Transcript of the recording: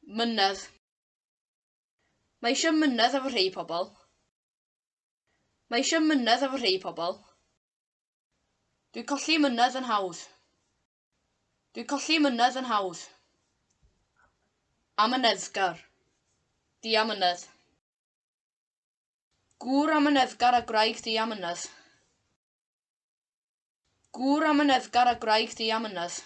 Mynedd. Mae eisiau mynedd efo rhei pobl. Mae eisiau mynedd efo rhei pobl. Dwi'n colli mynedd yn hawdd. Dwi'n colli mynedd yn hawdd. Amyneddgar. Diamynedd. Gŵr amyneddgar a gwraig diamynedd. Gŵr amyneddgar a gwraig diamynedd.